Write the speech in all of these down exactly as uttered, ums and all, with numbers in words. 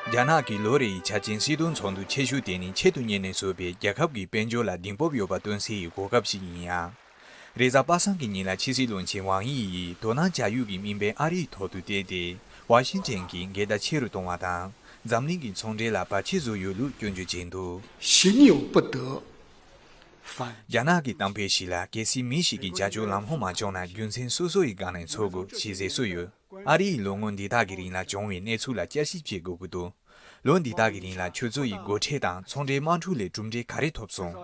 རྒྱ་ནག་གི་ལོ་རེའི་ཆ་རྐྱེན་སྲིད་དོན་ཚོགས་འདུ་ཆེ་ཤོས་དེ་ནི་ཆེད་དུ་གཉེར་ནས་བཟོས་པའི་རྒྱལ་ཁབ་ཀྱི་དཔལ་འབྱོར་ལ་གདེང་སྤོབས་ཡོད་པ་སྟོན་སའི་གོ་སྐབས་ཤིག་ཡིན་ཡང་། རེས་གཟའ་པ་སངས་ཀྱི་ཉིན་ལ་ཕྱི་སྲིད་བློན་ཆེན་ཝང་དབྱི་ཡིས་དོ་སྣང་བྱ་ཡུལ་གྱི་དམིགས་འབེན་ཨ་རིའི་ཐོག་ཏུ་བལྟས་ཏེ། ཝ་ཤིང་ཊོན་གྱིས་འགལ་ཟླ་ཆེ་རུ་གཏོང་བ་དང་། འཛམ་གླིང་གི་ཚོང་འབྲེལ་ལ་བར་ཆད་བཟོ་ཡོད་ལུགས་སྐྱོན་བརྗོད་བྱས་འདུག། 行有不得，反 རྒྱ་ནག་གི་གཏམ་དཔེ་ཞིག་ལ། གལ་སྲིད་མི་ཞིག་གིས་བྱ་སྤྱོད་ལམ་ལྷོང་མ་བྱུང་ན། རྒྱུ་མཚན་སོ་སོ་ཡི་སྒང་ནས་འཚོལ་དགོས་ཞེས་ཟེར་སྲོལ་ཡོད། ཨ་རི་ཡིས་ལོ་ངོ་འདི་དག་གི་རིང་ལ་བྱུང་བའི་གནས་ཚུལ་ལ་བསྐྱར་ཞིབ་བྱེད་དགོས་ཀྱི་འདུག། ལོ་འདི་དག་གི་རིང་ལ་ཁྱོད་ཚོ་ཡི་སྒོ་ཁྲལ་དང་ཚོང་འབྲེལ་དམག་འཁྲུག་ལས་གྲུབ་འབྲས་ག་རེ་ཐོབ་སོང་།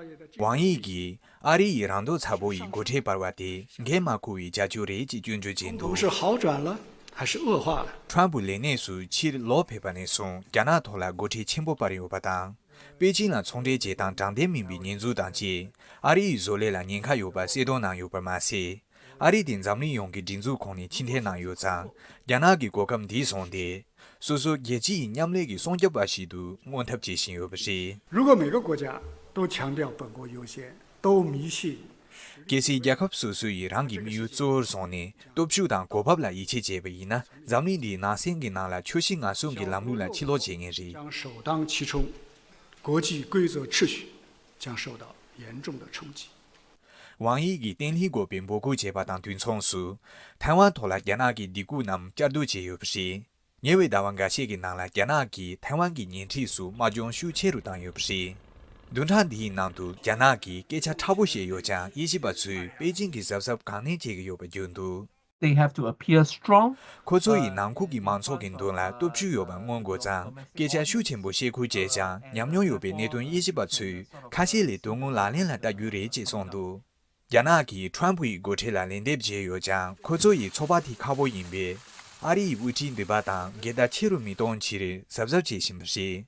ཝང་དབྱི་གིས་ཨ་རི་ཡི་རང་མདོག་ཚ་པོ་ཡི་སྒོ་ཁྲལ་སྤར་བ་དེ་འགན་མ་འཁུར་བའི་བྱ་སྤྱོད་རེད་ཅེས་སྐྱོན་བརྗོད་བྱས་འདུག། 是好转了还是恶化了？ ཁྲམ་ཕུ་ལས་གནས་སུ་ཕྱིར་ལོག་ཕེབས་པ་ནས་བཟུང་རྒྱ་ནག་ཐོག་ལ་སྒོ་ཁྲལ་ཆེན་པོ་སྤར་ཡོད་པ་དང་། པེ་ཅིང་ལ་ཚོང་འབྲེལ་བྱེད་སྟངས་དྲང་བདེན་མིན་པའི་ཉེས་འཛུགས་དང་བཅས། ཨ་རི་ཡི་བཟོ་ལས་ལ་ཉེན་ཁ་ཡོད་པ་གསལ་སྟོན་གནང་ཡོད་པར་མ་ཟད། ཨ་རི་དེ་འཛམ་གླིང་ཡོངས་ཀྱི་སྒྲིག་འཛུགས་ཁོངས་ནས་ཕྱིར་འཐེན་གནང་ཡོད་ཙང་། རྒྱ་ནག་གིས་གོ་སྐབས་འདི་བཟུང་སྟེ། སོ་སོ་རྒྱལ་སྤྱི་ཡི་མཉམ་ལས་ཀྱི་སྲུང་སྐྱོབ་པ་ཞིག་ཏུ་མངོན་ཐབས་བྱེད་བཞིན་ཡོད་པ་རེད། 如果每个国家都强调本国优先，都迷信 གལ་སྲིད་རྒྱལ་ཁབ་སོ་སོ་ཡིས་རང་གི་དམིགས་ཡུལ་གཙོ་བོར་བཟུང་ནས་སྟོབས་ཤུགས་དང་གོ་བབ་ལ་ཡིད་ཆེས་བྱས་པ་ཡིན་ན། འཛམ་གླིང་འདིའི་ནང་སེམས་ཀྱི་ནང་ལ་ཆོས་བཞིན་ངན་སོང་གི་ལམ་ལུགས་ལ་ཕྱིར་ལོག་བྱེད་ངེས་རེད། 将首当其冲，国际规则秩序将受到严重的冲击。 ཝང་དབྱི་གིས་བརྟན་ལྷིང་དགོས་པའི་འབོད་སྐུལ་བྱས་པ་དང་དུས་མཚུངས་སུ། ཐའེ་ཝན་ཐོག་ལ་རྒྱ་ནག་གི་སྡིགས་སྐུལ་རྣམས་བསྐྱར་ཟློས་བྱས་ཡོད་པ་རེད། ཉེ་བའི་ཟླ་བ་འགའ་ཤས་ཀྱི་ནང་ལ་རྒྱ་ནག་གིས་ཐའེ་ཝན་གྱི་ཉེ་འཁྲིས་སུ་དམག་སྦྱོང་ཤུགས་ཆེ་རུ་བཏང་ཡོད་པ་རེད། བདུན་ཕྲག་འདིའི་ནང་དུ་རྒྱ་ནག་གིས་སྐད་ཆ་ཁྲ་པོ་བཤད་ཡོད་ཀྱང་། དབྱེ་ཞིབ་པ་ཚོས་པེ་ཅིང་གིས་གཟབ་གཟབ་གང་ནན་བྱེད་ཀྱི་ཡོད་པ་བརྗོད་འདུག། They have to appear strong. ཁོ་ཚོ་ཡིས་ནང་ཁུལ་གྱི་མང་ཚོགས་ཀྱི་མདུན་ལ་སྟོབས་ཤུགས་ཡོད་པ་མངོན་དགོས་ཙང་། སྐད་ཆ་ཤུགས་ཆེན་པོ་བཤད་ཁུལ་བྱས་ཀྱང་། ཉམས་མྱོང་ཡོད་པའི་གནད་དོན་དབྱེ་ཞིབ་པ་ཚོས་ཁ་ཤས་ལས་དོན་དངོས་ལག་ལེན་ལ་བསྟར་རྒྱུ་རེད་ཅེས་གསུངས་འདུག། རྒྱ་ནག་གིས་ཁྲམ་ཕུ་ཡི་སྒོ་ཁྲལ་ལ་ལན་འདེབས་བྱས་ཡོད་ཀྱང་། ཁོ་ཚོ་ཡིས་ཚོགས་པ་དེ་ཁག་པོ་ཡིན་པས། ཨ་རི་ཡི་དབུ་ཁྲིད་འདི་པ་དང་འགལ་ཟླ་ཆེ་རུ་མི་གཏོང་ཕྱིར་གཟབ་གཟབ་བྱེད་བཞིན་པ་རེད།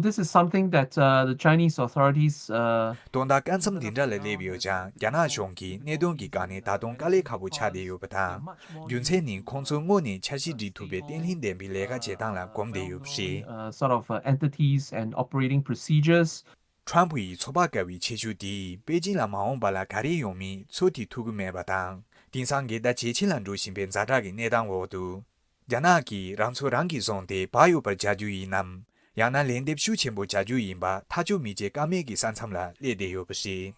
This is something that uh, the Chinese authorities uh, དོན་དག་སྐབས་མཚམས་འདི་འདྲ་ལ་སླེབས་ཡོད་ཀྱང་། རྒྱ་ནག་གཞུང་གིས་གནད་དོན་གྱི་སྒང་ནས་ད་དུང་དཀའ་ལས་ཁག་པོ་ཆགས་བསྡད་ཡོད་པ་དང་། རྒྱུ་མཚན་ནི་ཁོང་ཚོ་དངོས་ནས་འཆར་གཞི་སྒྲིག་ཐུབ་པའི་བརྟན་ལྷིང་ལྡན་པའི་ལས་ཀ་བྱེད་སྟངས་ལ་གོམས་བསྡད་ཡོད་པ་རེད། uh, sort of uh, entities and operating procedures. ཁྲམ་ཕུ་ཡི་ཚོགས་པ་ཀ་བའི་ཆེ་ཤོས་དེས་པེ་ཅིང་ལ་མ་འོངས་པ་ལ་ག་རེ་ཡོང་མིན་ཚོད་ཐིག་ཐུབ་ཀྱི་མེད་པ་དང་། དེང་སང་འགལ་ཟླ་ཇེ་ཆེ་ལ་འགྲོ་བཞིན་པའི་ཛ་དྲག་གི་གནས་སྟངས་འོག་ཏུ། རྒྱ་ནག་གིས་རང་ཚོ་རང་གིས་བཟུང་སྟེ་བག་ཡོད་པར་བྱ་རྒྱུ་ཡིན་ནམ། ཡང་ན་ལན་འདེབས་ཤུགས་ཆེན་པོ་བྱ་རྒྱུ་ཡིན་པ་ཐག་གཅོད་མི་བྱེད་ཀ་མེད་ཀྱི་ས་མཚམས་ལ་སླེབས་བསྡད་ཡོད་པ་རེད།